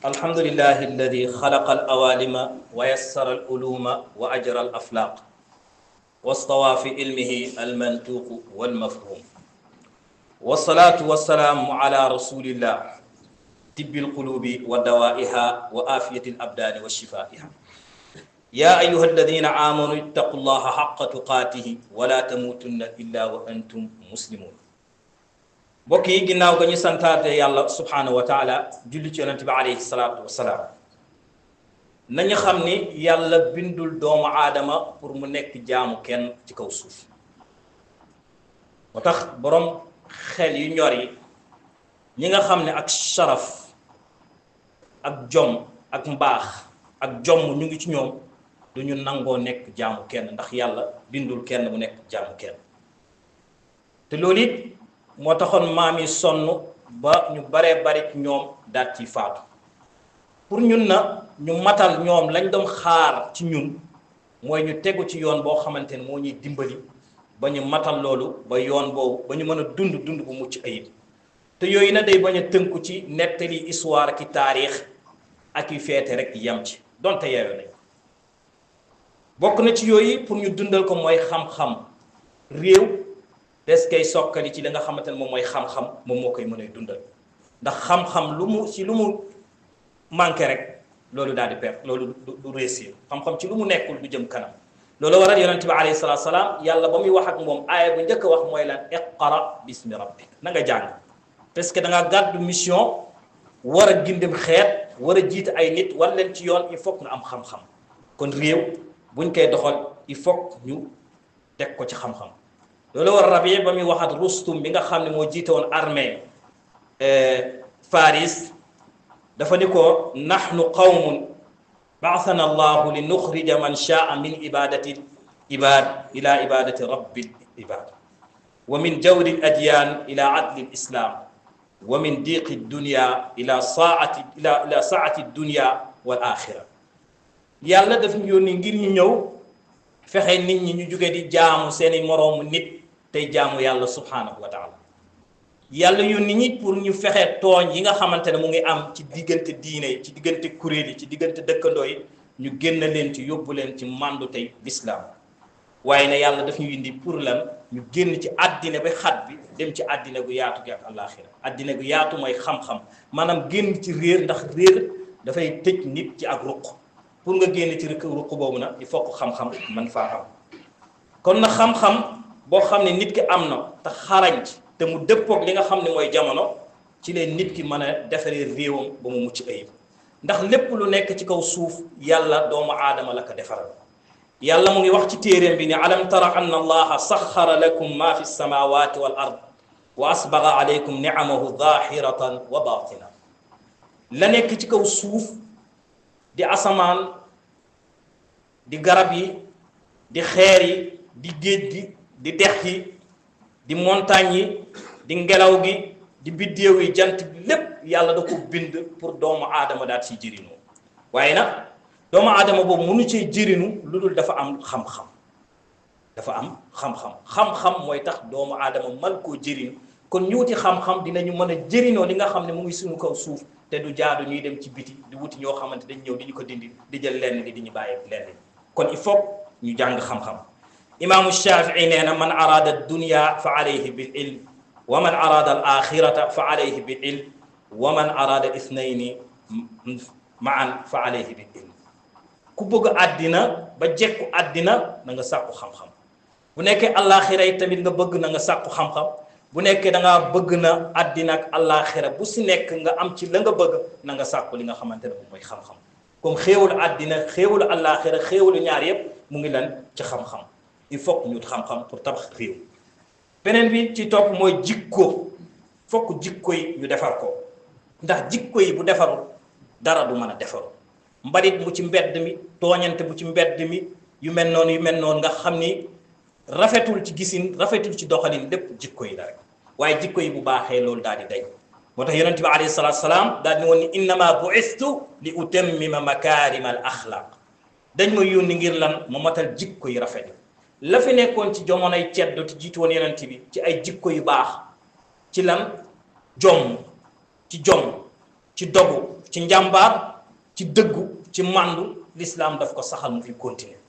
الحمد لله الذي خلق الأوالم ويسر العلوم وأجرى الأفلاق واستوى في علمه المنطوق والمفهوم والصلاة والسلام على رسول الله طب القلوب ودوائها وآفية الأبدان وشفائها يا أيها الذين آمنوا اتقوا الله حق تقاته ولا تموتن إلا وأنتم مسلمون mbokk yi ginnaaw ga ñu santaate yàlla subhanahu wa taala julli ci yonent bi alayhi salaatu wasalaam nañu xam ni yàlla bindul doomu aadama pour mu nekk jaamu kenn ci kaw suuf moo tax borom xel yu ñor yi ñi nga xam ne ak sharaf ak jom ak mbaax ak jomm ñu ngi ci ñoom duñu nangoo nekk jaamu kenn ndax yàlla bindul kenn mu nekk jaamu kenn te loolu it moo taxoon maam yi sonn ba ñu baree bari ñoom daat ci faatu pour ñun na ñu matal ñoom lañ doon xaar ci ñun mooy ñu tegu ci yoon boo xamante ne moo ñuy dimbali ba ñu matal loolu ba yoon boobu ba ñu mën a dund bu mucc ayib te yooyu na day bañ a tënku ci nettali histoire ki taarix ak yu feete rek yam ci donte yeewe nañ bokk na ci yooyu pour ñu dundal ko mooy xam-xam réew des koy sokkali ci li nga xamante ne moom mooy xam-xam moom moo koy mën a dundal ndax xam-xam lu mu manqué rek loolu daal di perte loolu du réussir xam-xam ci lu mu nekkul du jëm kanam loolu waral yonent bi alayhi salaatu salaam yàlla ba muy wax ak moom aaya bu njëkk a wax mooy lan iqra bismi rabbik na nga jàng parce que da nga gàddu mission war a gindim xeet war a jiite ay nit war leen ci yoon il faut nga am xam-xam kon réew buñ koy doxal il faut ñu teg ko ci xam-xam loolu war Rabi ba muy waxat Rustum bi nga xam ne moo jiite woon armée Faris dafa ni ko nahnu qawmun ba'athana allahu li nuxrija man shaa min ibadati ibad ila ibadati rabbil ibad wa min jawri al adyan ila adli al islam wa min diqi dunya ila saati dunya wal axira yàlla daf ñu yónni ngir ñu ñëw fexe nit ñi ñu jóge di jaamu seeni moroomu nit tey jaamu yàlla subhanahu wa taala yàlla yónni ñi pour ñu fexe tooñ yi nga xamante ne mu ngi am ci diggante diine yi ci diggante kuréel yi ci diggante dëkkandoo yi ñu génn leen ci yóbbu leen ci màndu tey lislaam waaye ne yàlla daf ñu indi pour lan ñu génn ci àddina bi xat bi dem ci àddina gu yaatu gi ak àllaaxira àddina gu yaatu mooy xam-xam maanaam génn ci réer ndax réer dafay tëj nit ci ak ruq pour nga génn ci ruq boobu nag il faut que xam-xam man faa am kon na xam-xam boo xam ne nit ki am na te xarañ te mu dëppoog li nga xam ne mooy jamono ci leen nit ki mën a defaree réewam ba mu mucc ayib ndax lépp lu nekk ci kaw suuf yàlla doomu aadama la ko defaral yàlla mu ngi wax ci téeréem bi ne alam tara anna allaha saxara lakum ma fi samawati wal ard wa asbaga alaykum niamahu zahiratan wa batina la nekk ci kaw suuf di asamaan di garab yi di xeer yi di géej gi di dex yi di montagne yi di ngelaw gi di biddéew yi jant bi lépp yàlla da ko bind pour doomu aadama daal ci jëriñu waaye nag doomu aadama boobu mënu ci jëriñu lu dul dafa am xam-xam dafa am xam-xam mooy tax doomu aadama mal koo jëriñu kon ñu wuti xam-xam dinañu mën a jëriñoo li nga xam ne mu ngi suñu kaw suuf te du jaadu ñuy dem ci biti di wuti ñoo xamante dañ ñëw di ñu ko dindi di jël lenn di ñu bàyyi lenn kon il faut ñu jàng xam-xam imaamu Shafii nee na man araada dunya fa alayhi bil ilm wa man araada al axirata fa alayhi bil ilm wa man araada ithnayni maan fa alayhi bil ilm ku bëgg àddina ba jekku àddina na nga sàkku xam-xam bu nekkee àllaaxira yi tamit nga bëgg na nga sàkku xam-xam bu nekkee da ngaa bëgg na àddina ak àllaaxira bu si nekk nga am ci la nga bëgg na nga sàkku li nga xamante ne moom mooy xam-xam comme xéewalu àddina xéewalu àllaaxira xéewalu ñaar yépp mu ngi lan ci xam-xam il faut que ñu xam-xam pour tabax réew beneen bi ci topp mooy jikko fokk jikko yi ñu defar ko ndax jikko yi bu defarul dara du mën a defaru mbalit mu ci mbedd mi tooñante bu ci mbedd mi yu mel noonu nga xam ni rafetul ci gisin rafetul ci doxalin lépp jikko yi la rek waaye jikko yi bu baaxee loolu daal di dañ moo tax yonent bi alayhi salaatu salaam daal di woon ni innama bu'istu li utammima makaarima al axlaq dañ ma yónni ngir lan ma matal jikko yi rafet la fi nekkoon ci jamonoy ceddo te jiitu woon yonent bi ci ay jikko yu baax ci lan jom ci dogu ci njàmbaar ci dëggu ci màndu l'islam daf ko saxal mu fi continuer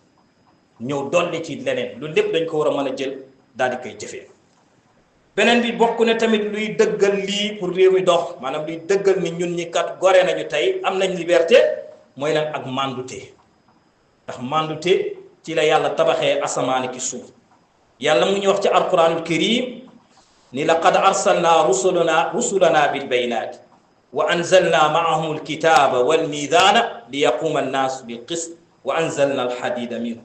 ñëw dolli ci leneen lu lépp dañ ko war a mën a jël daal di koy jëfee beneen bi bokk ne tamit luy dëggal lii pour réew mi dox maanaam luy dëggal ni ñun ñi kat gore nañu tey am nañ liberté mooy lan ak mandute ndax mandute ci la yàlla tabaxee asamaani ki suuf yàlla mu ñu wax ci alquranul karim ni laqad arsalna rusulana bil bayinati wa anzalna maahum alkitaba wal mizana li yaquma annaasu bil qist wa anzalna alhadida minhu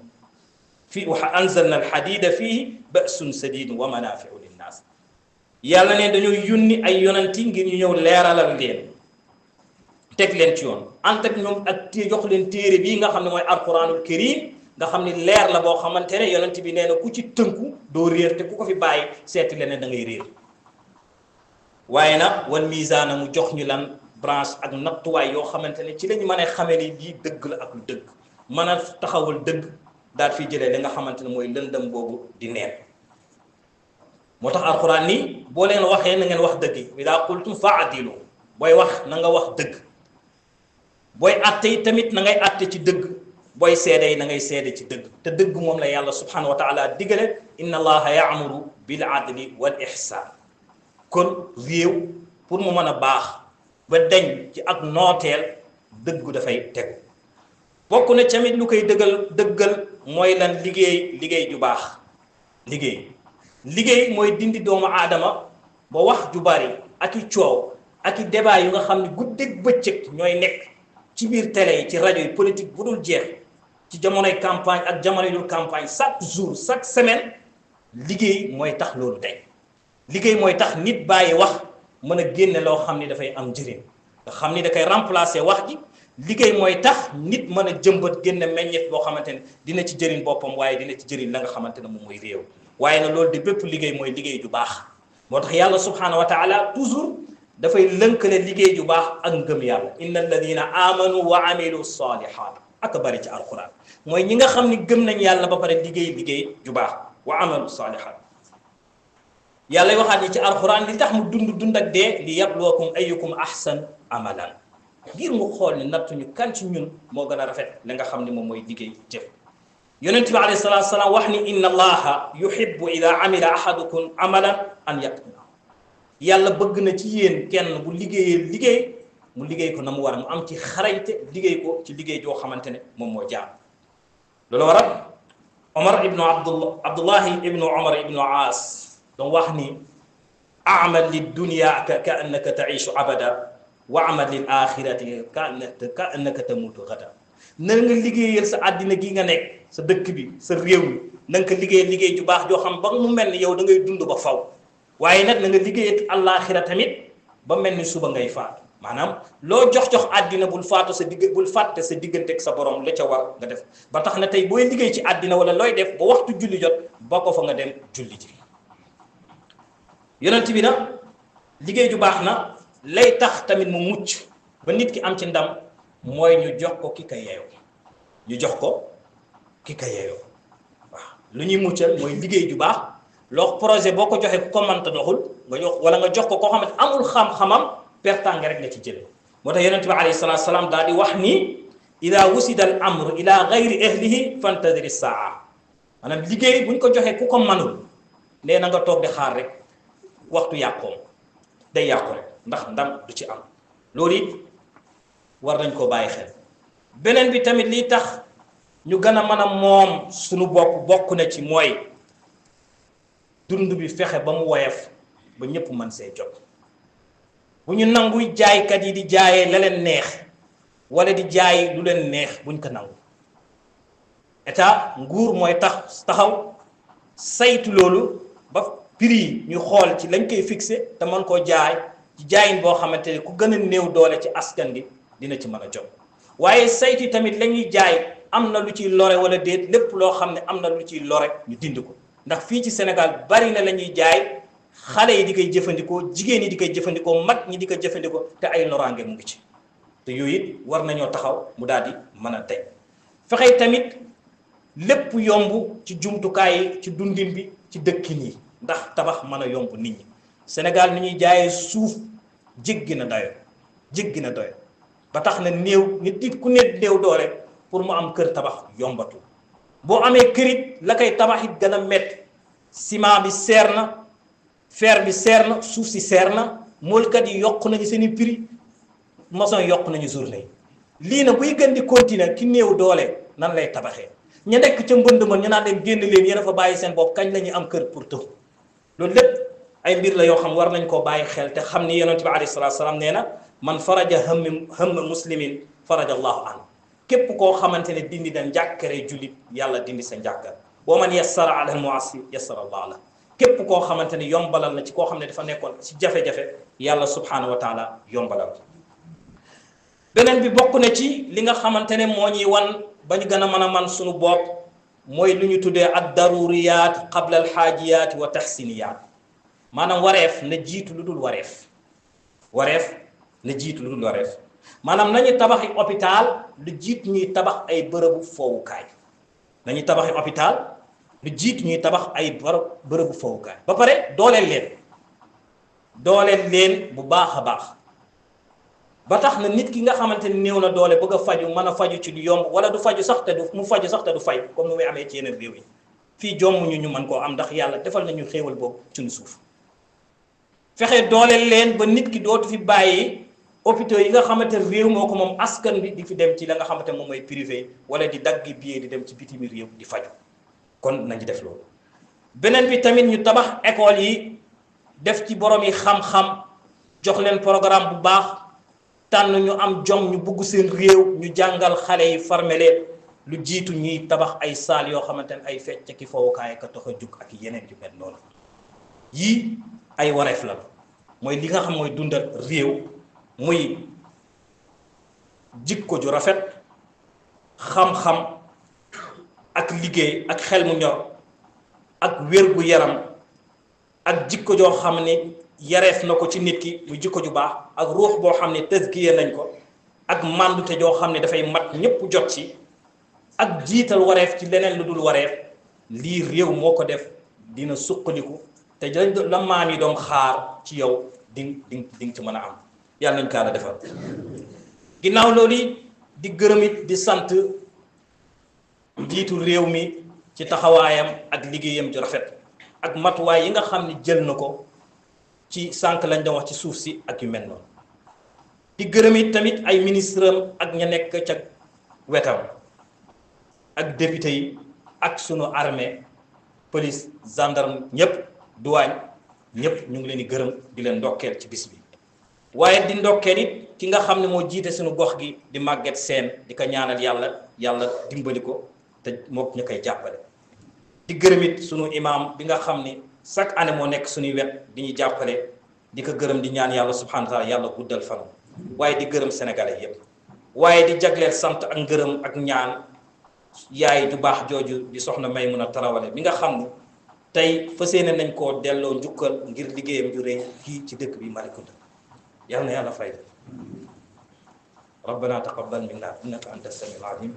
وأنزلنا الحديد فيه بأس شديد ومنافع للناس yàlla ne dañoo yónni ay yonanti ngir ñu ñëw leeralal leen teg leen ci yoon ànd ak ñoom ak jox leen téere bii nga xam ne mooy alquranul karim nga xam ne leer la boo xamante ne yonanti bi nee na ku ci tënku doo réer te ku ko fi bàyyi seeti leneen da ngay réer waaye nag wal misaana mu jox ñu lan branche ak nattuwaay yoo xamante ne ci lañu mën a xamee ni lii dëgg la ak lu dëgg mën a taxawal dëgg daal fi jëlee li nga xamante ne mooy lëndëm boobu di neen moo tax alxuraan ni boo leen waxee na ngeen wax dëgg idaa qultum fa'dilu booy wax na nga wax dëgg booy àtte yi tamit na ngay àtte ci dëgg booy seede yi na ngay seede ci dëgg te dëgg moom la yàlla subhanahu wa taala digale inna allaha ya'muru bil adli wal ihsan kon réew pour mu mën a baax ba dañ ci ak nooteel dëggu dafay tegu bokk na tamit lu koy dëggal mooy lan liggéey ju baax liggéey mooy dindi doomu aadama ba wax ju bari ak i coow ak i débat yu nga xam ne guddeeg bëccëg ñooy nekk ci biir télé yi ci rajo yi politique bu dul jeex ci jamonoy campagne ak jamonoy dul campagne chaque jour chaque semaine liggéey mooy tax loolu tey liggéey mooy tax nit bàyyi wax mën a génne loo xam ni dafay am njëriñ nga xam ni da koy remplacer wax ji liggéey mooy tax nit mën a jëmbat génne meññeef boo xamante ne dina ci jëriñ boppam waaye dina ci jëriñ la nga xamante ne moom mooy réew waaye nag loolu de bépp liggéey mooy liggéey ju baax moo tax yàlla subhanahu wa taala toujours dafay lënkale liggéey ju baax ak ngëm yàlla inna alladina amanu wa amilu salihat ak bari ci alquran mooy ñi nga xam ni gëm nañ yàlla ba pare liggéey ju baax wa amalu salihat yàlla waxaat ni ci alquran li tax mu dund ak dee li yabluwakum ayyukum ahsan amalan ngir mu xool ni nattuñu kan ci ñun moo gën a rafet li nga xam ni moom mooy liggéey jëf yonent bi alayhi salaatu salaam wax ni inna allaha yuhibbu ida amila ahadukum amalan an yatqina yàlla bëgg na ci yéen kenn bu liggéey mu liggéey ko na mu war mu am ci xarañte liggéey ko ci liggéey joo xamante ne moom moo jaar loolu waral Omar ibnu Abdullahi ibnu Omar ibnu Aas doon wax ni amal lid dunya ka annaka taishu abada wa amal lil axirati ka annaka tamutu gada na nga liggéeyal sa àddina gi nga nekk sa dëkk bi sa réew mi na nga ko liggéey ju baax joo xam ba mu mel ni yow da ngay dund ba faw waaye nag na nga liggéey ak àllaaxira tamit ba mel ni suba ngay faatu maanaam loo jox àddina bul fàtte sa diggante ak sa borom la ca war nga def ba tax na tey booy liggéey ci àddina wala looy def ba waxtu julli jot ba ko fa nga dem julli ji yonent bi nag liggéey ju baax na lay tax tamit mu mucc ba nit ki am ci ndam mooy ñu jox ko ki ka yeeyoo waaw lu ñuy muccal mooy liggéey ju baax loo projet boo ko joxee ku ko mënta doxul nga jox ko koo xamante amul xam-xamam pertange rek nga ci jële moo tax yonent bi alayhi salaatu salaam daal di wax ni ida wusida al amru ila gayri ahlihi fantadiri saa maanaam liggéey buñ ko joxee ku ko mënul nee na nga toog di xaar rek waxtu yàqoom day yàqu rek ndax ndam du ci am loolu it war nañ koo bàyyi xel beneen bi tamit lii tax ñu gën a mën a moom suñu bopp bokk na ci mooy dund bi fexe ba mu woyof ba ñëpp mën see jot bu ñu nanguy jaaykat yi di jaayee la leen neex wala di jaay lu leen neex buñ ko nangu état nguur mooy taxaw saytu loolu ba prix yi ñu xool ci lañ koy fixé te mën koo jaay ci jaayin boo xamante ne ku gën a néew doole ci askan gi dina ci mën a jot waaye saytu tamit la ñuy jaay am na lu ciy lore wala déet lépp loo xam ne am na lu ciy lore ñu dindi ko ndax fii ci Sénégal bari na la ñuy jaay xale yi di koy jëfandikoo jigéen yi di koy jëfandikoo mag ñi di koy jëfandikoo te ay loraange mu ngi ci te yooyu it war nañoo taxaw mu daal di mën a tey fexe tamit lépp yomb ci jumtukaay yi ci dundin bi ci dëkkin yi ndax tabax mën a yomb nit ñi Sénégal ni ñuy jaayee suuf jéggi na dayo jéggi na doy ba tax na néew nit ku néew doole pour mu am kër tabax yombatu boo amee kërit la koy tabax it gën a métti ciment bi seer na fer bi seer na suuf si seer na moolkat yi yokk nañu seen i prix maçon yokk nañu journée yi lii na buy gën di continuer ki néew doole nan lay tabaxee ñu nekk ca mbënd ma ñu naan leen génn leen yéen a fa bàyyi seen bopp kañ la ñuy am kër pour tëx loolu lépp ay mbir la yoo xam war nañ koo bàyyi xel te xam ni yonent bi alayhi salaatu salaam nee na man faraja hamma muslimin faraja allahu an képp koo xamante ne dindi da njàkkare jullit yàlla dindi sa njàkkar wa man yassara ala al mu'assir yassara allah la képp koo xamante ne yombalal na ci koo xam ne dafa nekkoon ci jafe-jafe yàlla subhanahu wa taala yombalal beneen bi bokk na ci li nga xamante ne moo ñuy wan ba ñu gën a mën a man suñu bopp mooy lu ñu tuddee ad daruriyaat qabla al xaajiyaat wa taxsiniyaat maanaam wareef na jiitu lu dul wareef na jiitu lu dul wareef maanaam nañu tabaxi hôpital lu jiitu ñuy tabax ay bërëbu foowukaay nañu tabaxi hôpital lu jiitu ñuy tabax ay bërëbu foowukaay ba pare dooleel leen bu baax a baax ba tax na nit ki nga xamante ni néew na doole bëgg a faju mën a faju ci lu yomb wala du faju sax te du faju sax te du fay comme nu muy amee ci yeneen réew yi fii jomm ñu mën koo am ndax yàlla defal nañu xéewal boobu suñu suuf fexe dooleel leen ba nit ki dootu fi bàyyi hôpitaux yi nga xamante réew moo ko moom askan bi di fi dem ci la nga xamante moom mooy privé wala di daggi billet di dem ci bitimi réew di faju kon nañu def loolu beneen bi tamit ñu tabax école yi def ci borom yi xam-xam jox leen programme bu baax tànn ñu am jom ñu bugg seen réew ñu jàngal xale yi formé leen lu jiitu ñuy tabax ay saal yoo xamante ne ay fecc ki fowukaay ka tax a jug ak yeneen yu mel noonu yii ay wareef la mooy li nga xam mooy dundal réew muy jikko ju rafet xam-xam ak liggéey ak xel mu ñor ak wér gu yaram ak jikko joo xam ne yareef na ko ci nit ki muy jikko ju baax ak ruux boo xam ne tazkiya nañ ko ak màndute joo xam ne dafay mat ñépp jot ci ak jiital wareef ci leneen lu dul wareef lii réew moo ko def dina suqaliku te la maam yi doon xaar ci yow di nga ci mën a am yàlla nañ kaa la defal ginnaaw loolu di gërëm it di sant jiitu réew mi ci taxawaayam ak liggéeyam ju rafet ak matuwaay yi nga xam ne jël na ko ci sànq lañ doon wax ci suuf si ak yu mel noonu di gërëm it tamit ay ministre am ak ña nekk ca wetam ak député yi ak sunu armée police gendarme ñëpp douane ñëpp ñu ngi leen di gërëm di leen ndokkeel ci bis bi waaye di ndokkeel it ki nga xam ne moo jiite suñu gox gi di Maguette Sène di ko ñaanal yàlla dimbali ko te moo ñu koy jàppale di gërëm it sunu imam bi nga xam ni chaque année moo nekk suñuy wet di ñu jàppale di ko gërëm di ñaan yàlla subhanahu wa taala yàlla guddal fanam waaye di gërëm sénégalais yépp waaye di jagleel sant ak ngërëm ak ñaan yaay du baax jooju di soxna Maymuna Tarawale mi nga xam ne tey fas yéene nañ koo delloo njukkal ngir liggéeyam ju rëy kii ci dëkk bi Malicounda yàlla na yàlla fay rabbana taqabbal minna innaka anta samiul alim